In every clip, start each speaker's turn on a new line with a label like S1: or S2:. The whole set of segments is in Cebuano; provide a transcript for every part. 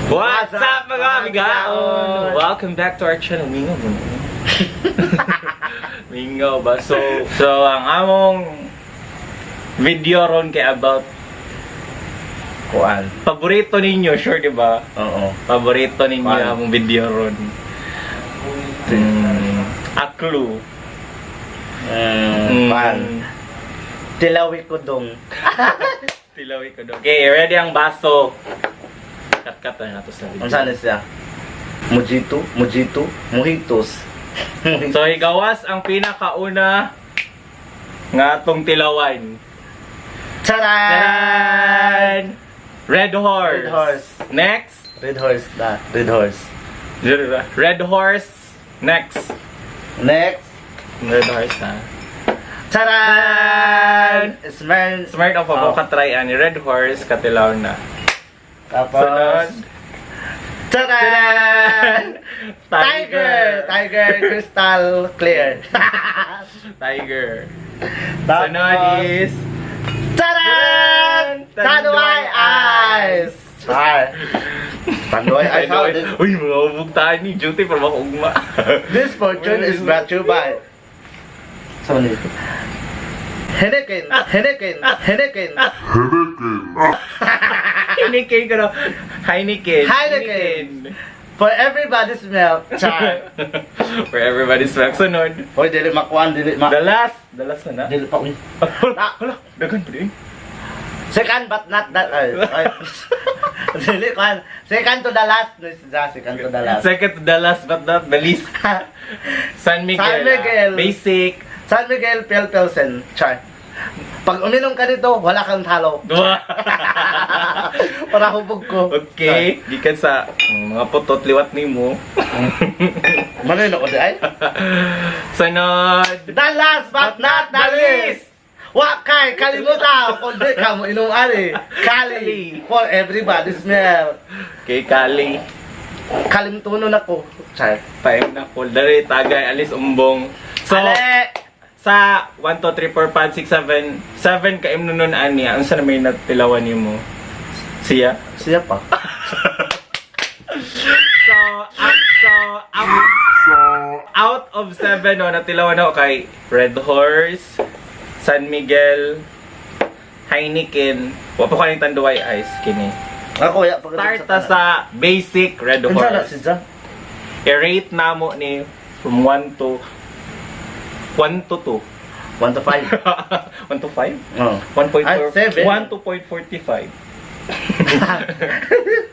S1: What's up, mga amigaon? Welcome back to our channel. Mingaw ba? Mingaw ba? So ang among video ron kay about
S2: Kuan.
S1: Paborito ninyo, sure, di ba?
S2: Oo.
S1: Paborito ninyo
S2: Kuan.
S1: Among video ron. A clue.
S2: Kuan. Tilawi ko dong.
S1: Tilawi ko dong. Okay, ready ang baso. Cut-cut na nato sa video.
S2: Unsa na siya? Mojito, mojito, mojitos.
S1: So, higawas ang pinakauna nga atong tilawan.
S2: Charan!
S1: Taran! Red Horse.
S2: Red Horse.
S1: Next.
S2: Red Horse na. Red Horse.
S1: Red Horse. Next.
S2: Next.
S1: Red Horse ha.
S2: Charan! Smern.
S1: Smart of ako
S2: Oh.
S1: ka-try ani Red Horse katilaw na.
S2: Tapos.
S1: Sunod.
S2: Charan! Tiger! Tiger Crystal Clear.
S1: Tiger.
S2: Tapos,
S1: Sunod is
S2: Charan! Tanduay Eyes! Char. Tanduay Eyes.
S1: Tanduay. Uy, mga ubog tayo ni duty para makaugma.
S2: This fortune is brought to you by Sony. Heineken, Heineken, Heineken.
S1: Heineken ko no. Heineken.
S2: Heineken. For everybody's milk. Char.
S1: For everybody's milk. Sunod.
S2: Hoy, dili makuan, dili ma.
S1: The last. The last na na.
S2: Dili pa uy.
S1: Hala, hala. Dagan pa din.
S2: Second but not that. Ay, ay. Dili kuan. Second to the last. No, siya, second to the last.
S1: Second to the last but not the least. San Miguel.
S2: San Miguel.
S1: Ah. Basic.
S2: San Miguel Pale Pilsen. Char. Pag uminom ka nito, wala kang talo.
S1: Dua.
S2: Para hubog ko.
S1: Okay. Gikan sa mga putot liwat nimo.
S2: Manoy na ko di ay.
S1: Sunod.
S2: The last but not the least! Wa kay kalimutan kung di ka mo inom ani. Kali for everybody's smell.
S1: Okay, Kali.
S2: Kalimtunon ako. Char.
S1: Time na call. Dali, tagay, alis, umbong. So,
S2: Ale!
S1: Sa 1, 2, 3, 4, 5, 6, 7, 7 ka imnunon ani. Unsa na may natilawan nimo? Siya?
S2: Siya pa.
S1: So, out of 7, no, natilawan ako kay Red Horse, San Miguel, Heineken, wa pa ko ning Tanduay Ice kini.
S2: Ako ya pag
S1: Start ta sa basic Red
S2: Unsa na
S1: Horse.
S2: siya?
S1: I-rate na mo ni from 1 to 1 to 2.
S2: 1 to 5.
S1: 1 to 5?
S2: Oh.
S1: 1.4
S2: Ay, seven.
S1: 1 to 0.45.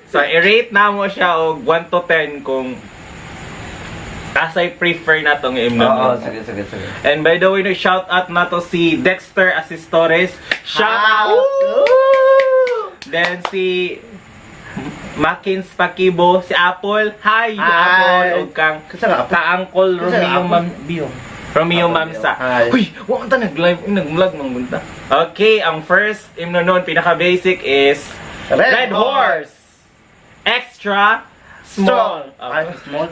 S1: So, i-rate na mo siya og 1 to 10 kung asay prefer na tong imnon.
S2: Oo, sige sige sige.
S1: And by the way, no, shout out na to si Dexter Asistores. Shout out!
S2: Woo!
S1: Then si Makins Pakibo, si Apple. Hi,
S2: Hi.
S1: Apple. Ug kang
S2: Kasi nga Apple.
S1: kaangkol
S2: Kasi nga
S1: Romeo
S2: Apple.
S1: Mam Bio. Romeo
S2: Apple
S1: Mamsa.
S2: Bio. Hi.
S1: Uy, wa ta nag-live, nag-vlog man gunta. Okay, ang first imno nun, pinaka basic is
S2: Red
S1: Red Horse. Extra small.
S2: Strong. Ay, small.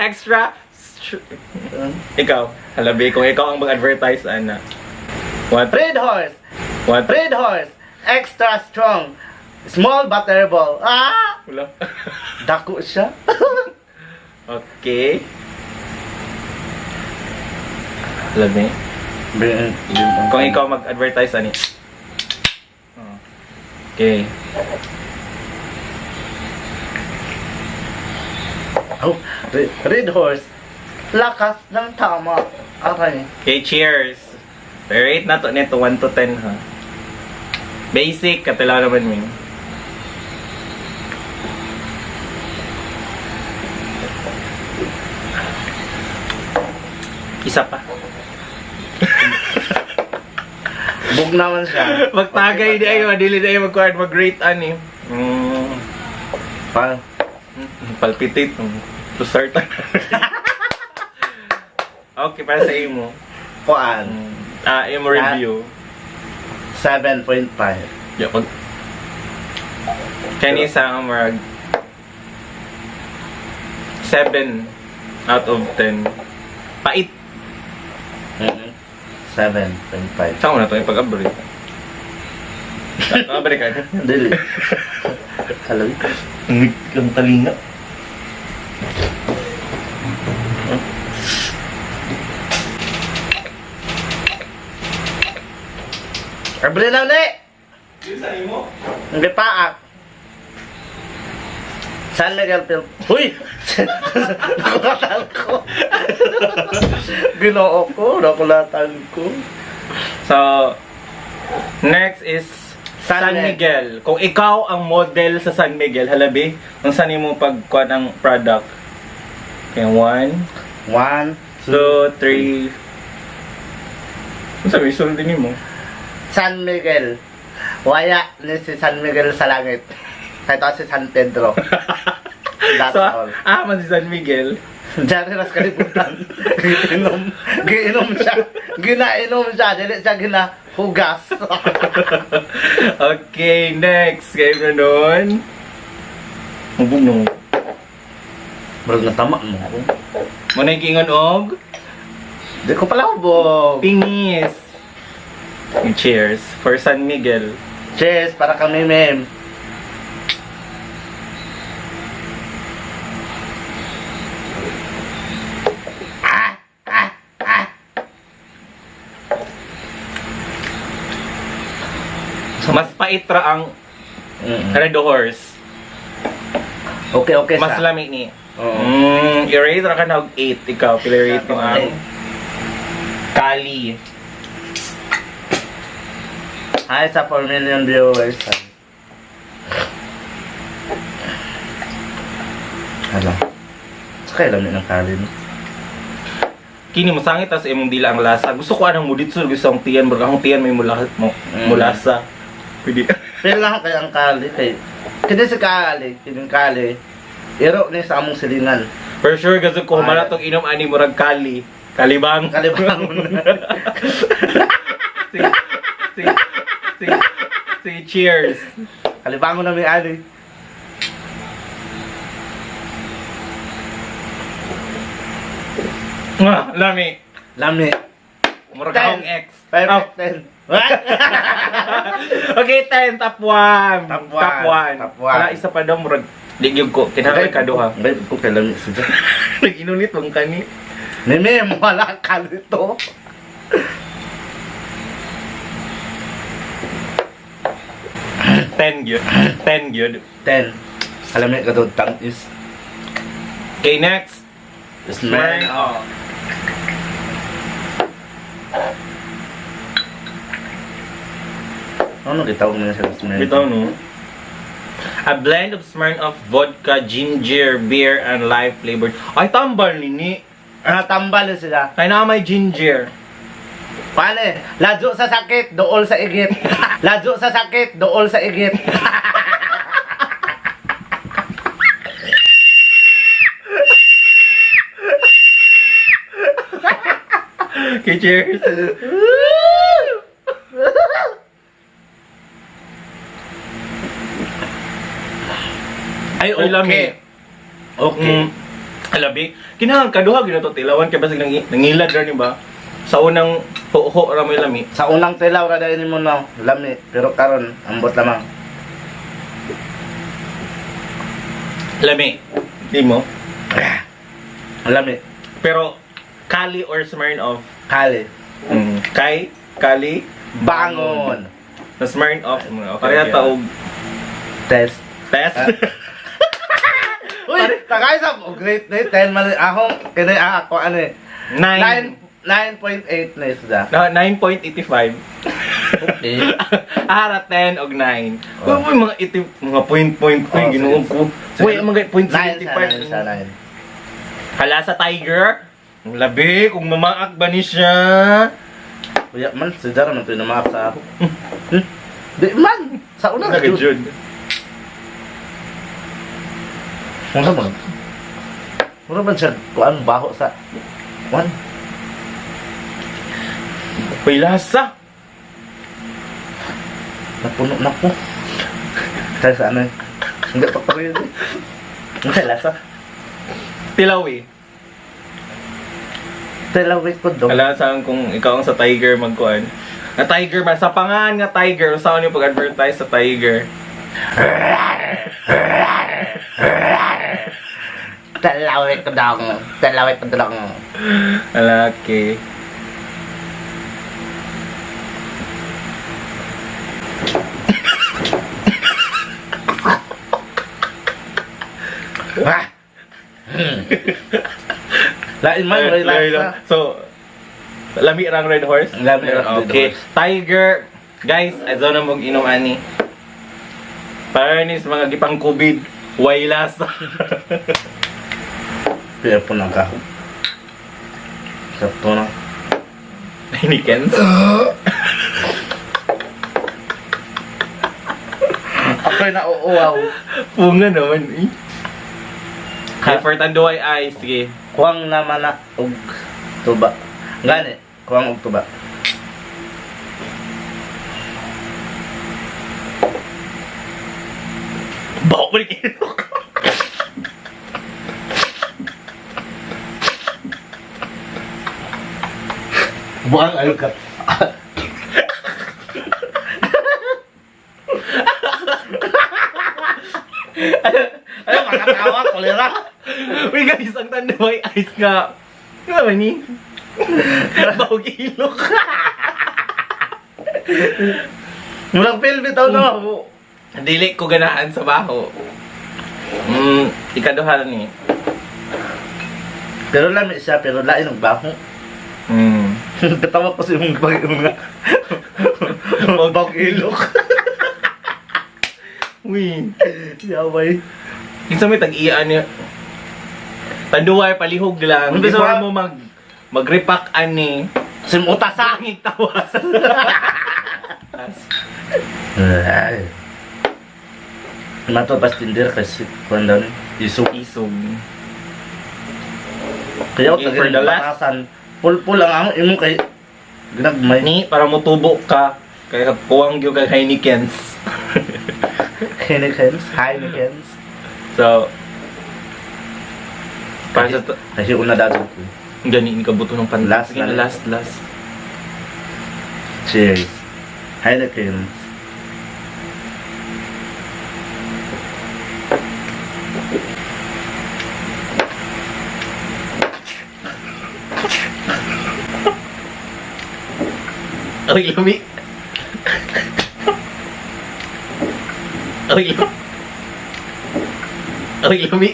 S1: Extra Ikaw, halabi kung ikaw ang mag-advertise ana. What?
S2: Red Horse.
S1: What?
S2: Red Horse. Extra strong. Small but terrible. Ah!
S1: Wala.
S2: Dako siya.
S1: Okay. Halabi. Kung ikaw mag-advertise ani. Oh. Okay.
S2: Oh, Red Horse. Lakas ng tama. Aray.
S1: Okay, cheers. Rate na to nito 1 to 10 ha. Basic, katila naman mo yun. Isa pa.
S2: Bug naman siya.
S1: Magtagay di ayo, dili di ayo magkuhan, mag-rate ani.
S2: Pa.
S1: Palpitate. To start. Okay, para sa imo.
S2: Kuan.
S1: Ah, imo review.
S2: 7.5.
S1: Yeah, pag Kani sa ang marag 7 out of 10. Pait.
S2: 7.5.
S1: Saan ko na ito yung pag-abri? Ah, balikan.
S2: Dili. Halabi.
S1: Ang talinga.
S2: Abre na uli!
S1: Sa imo?
S2: Hindi pa ah. San Miguel Pil... Uy! Nakulatan ko. Ginoo ko, nakulatan ko.
S1: So, next is
S2: San
S1: San Miguel. Kung ikaw ang model sa San Miguel, halabi, ang saan mo pagkuha ng product? Okay, one,
S2: One,
S1: two, three. Ano sabi? Sulod din mo.
S2: San Miguel. Waya ni si San Miguel sa langit. Kahit ako si San Pedro. That's
S1: So,
S2: all.
S1: man si San Miguel.
S2: Diyan rin kalibutan. Giinom. Giinom siya. Ginainom siya. Dili siya ginahugas.
S1: Okay, next. Game na nun. Hubog no.
S2: Murag natama mo ako.
S1: Muna yung kingon og
S2: Di ko pala hubog.
S1: pingis. Cheers for San Miguel.
S2: Cheers para kami, ma'am.
S1: Mas pait ra ang Red Horse.
S2: Okay, okay
S1: Mas
S2: sa.
S1: lami ni.
S2: Oo.
S1: I-rate ra ka na og 8 ikaw. Pila rate mo ang Kali.
S2: Hi sa 4 million viewers. Hala. Sa kaya lami ng kali, no?
S1: Kini mo sangit tas imong dila ang lasa. Gusto ko anang muditso gusto akong tiyan, murag akong tiyan may mula mo, mulasa. Pwede.
S2: Pero lang kay ang kali kay kini si kali, kining kali. Iro ni sa among silingan.
S1: For sure gusto ko
S2: Ay.
S1: humana tong inom ani murag kali. Kalibang.
S2: Kalibangon.
S1: Sige. Sige. Sige. Sige, cheers.
S2: Kalibangon na may ali.
S1: Ah, lami.
S2: Lami.
S1: Murag
S2: Ten.
S1: akong ex.
S2: Perfect
S1: Oh.
S2: 10. What?
S1: Okay, 10. Top 1.
S2: Top one.
S1: Top 1.
S2: Top one.
S1: Wala, isa pa daw. Murag, di gyud ko. Kinahanglan ka duha.
S2: Babe, ko kay lami siya.
S1: Nag-inunit mong kani.
S2: Mimi, wala ka nito.
S1: 10 gyud. 10 gyud.
S2: 10. Alam niya ka tang is.
S1: Okay, next.
S2: Smell.
S1: Smirnoff.
S2: Ano gitawag nila sa smell?
S1: Bitaw, no? A blend of Smirnoff vodka, ginger, beer, and lime flavored. Ay, tambal nini.
S2: Ah, tambal na sila.
S1: Ay, na may ginger.
S2: Paano eh? Ladyo sa sakit, dool sa igit. Ladyo sa sakit, dool sa igit.
S1: Okay, cheers.
S2: Ay,
S1: Ay, lami.
S2: Okay.
S1: Alabi. Kinahanglan kaduha gyud to tilawan kay basig nangilad ra ni ba? Sa unang ho-ho ra may lami.
S2: Sa unang tilaw ra dahil mo no, lami. Pero karon ambot lamang.
S1: Lami. Di mo.
S2: Lami.
S1: Pero Kali or Smirnoff.
S2: Kali.
S1: Kay Kali
S2: Bangon.
S1: Na Smirnoff. Okay, pareha
S2: Okay.
S1: ta og
S2: Test.
S1: test.
S2: Uy, tagay sa oh, great na 10 man akong kini ako ano eh.
S1: 9.
S2: 9 9.8 na isda.
S1: No, 9.85.
S2: Okay.
S1: Ara 10 og 9.
S2: Oh.
S1: Uy, mga 80, mga point point
S2: Oh,
S1: uy, Ginoo
S2: sige.
S1: ko. Uy, mga point
S2: 9 sa 9 sa
S1: 75.
S2: 9.
S1: Hala sa tiger. Ang labi kung mamaak ba ni siya.
S2: Kuya man, si Jara man tuyo namaak sa ako. Hmm? Di man! Sa una
S1: Nagajud.
S2: jud. Mura man. Mura man siya kuan baho sa kuan.
S1: Uy, lasa.
S2: Napuno na ko. Kaya sa ano eh. Hindi pa pa rin. Ang lasa.
S1: Tilaw eh.
S2: Tilawit ko do.
S1: Hala saan kung ikaw ang sa tiger magkuan. Nga Tiger man sa pangan nga Tiger, usaon niyo pag-advertise sa Tiger.
S2: Talawit ko dong. Talawit ko dong.
S1: Alaki.
S2: Ah! Lain man, may lasa.
S1: So, lami rang Red Horse?
S2: Lami rang Red
S1: Okay.
S2: Horse.
S1: Tiger, guys, azo na mong inom ani. Para ni sa mga gipang COVID, way lasa.
S2: Pero po ng kahon. Sakto na.
S1: Heinekens.
S2: Ako'y nauuwaw.
S1: Punga naman eh. Okay, for Tanduay Ice, sige.
S2: Kuwang naman na og tuba. Gani, kuwang og tuba.
S1: Bawa ko ni Kinok.
S2: Buang ayo ka. Ayo makatawa kolera.
S1: Uy guys, ang Tanduay Ice nga. Ano naman ni? Bawag ilok.
S2: Murag feel bitaw no.
S1: Dili ko ganahan sa baho. Ikaduha ni.
S2: Pero lami siya pero lain og baho. Katawa ko sa imong pag mga bag ilok.
S1: Uy.
S2: Yaway.
S1: Kinsa may tag-iya niya. Tanduay palihog lang.
S2: Umbisa
S1: Before
S2: wa-
S1: mo mag-repack ani.
S2: Simuta sa.
S1: Sangig tawas.
S2: Ay. Mato pas tinder kasi kuan daw ni. Isog.
S1: Isog.
S2: Kaya
S1: Okay, for the last.
S2: batasan. Pulpul lang ang imo kay ginagmay.
S1: Ni para motubo ka kay kuwang gyud kay Heinekens.
S2: Heinekens, Heinekens.
S1: So para sa
S2: Kasi una dato ko.
S1: ganiin ka buto ng pan.
S2: Last
S1: Sige
S2: na
S1: na,
S2: lang.
S1: last last.
S2: Cheers. Heinekens.
S1: Ay, lami. Ay, lami. Ay, lami.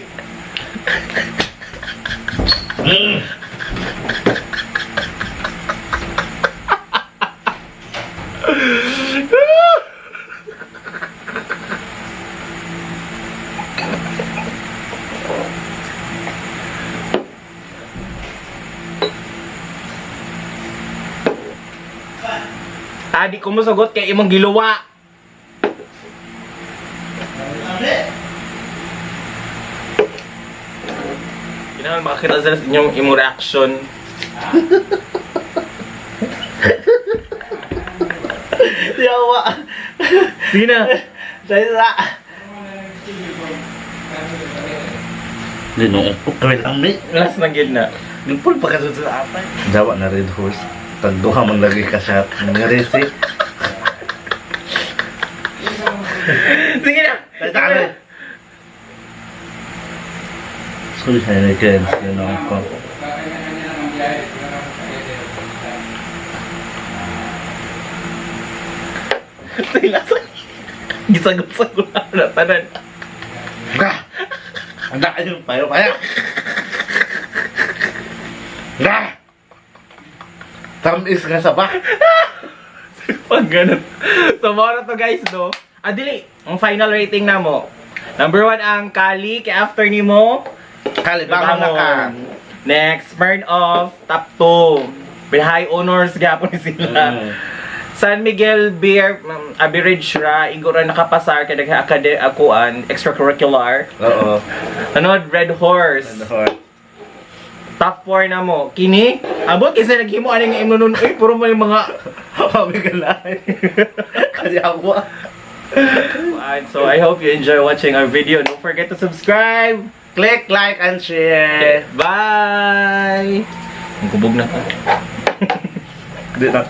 S1: Adi ko mosugot kay imong giluwa. Kinahanglan makakita sila sa inyong imong reaction.
S2: Yawa.
S1: Sige na.
S2: Dahil sa... Ginoong ko, kawin lang mi.
S1: Last na gid na.
S2: Nagpul pa kasi sa atay. Jawa na Red Horse. Tagduha man lagi ka siya. Ngarisi.
S1: Sige na.
S2: Dahil sa kanin. Sorry, Heinekens. Ginoong ko.
S1: Sila sa gisagot-sagot na tanan.
S2: Gah! Ang daan yung payo kaya. Gah! Tamis nga sa ba?
S1: Pag ganun. So, mao na to guys, no? Ah, dili. Ang final rating na mo. Number 1 ang Kali, kay after ni mo,
S2: Kalibangon na ka.
S1: Next, Smirnoff, top 2. With high honors gapon sila. San Miguel Beer, average ra, igo ra nakapasar kay nagha akade akuan extracurricular.
S2: Oo.
S1: Ano, Red Horse.
S2: Red Horse.
S1: Top 4 na mo. Kini, abot kasi naghimo ani nga imno nun, uy, puro may mga
S2: Mami ka lang. Kayawa.
S1: And so I hope you enjoy watching our video. Don't forget to subscribe.
S2: Click, like, and share.
S1: Bye! Ang kubog na ta.
S2: Di na.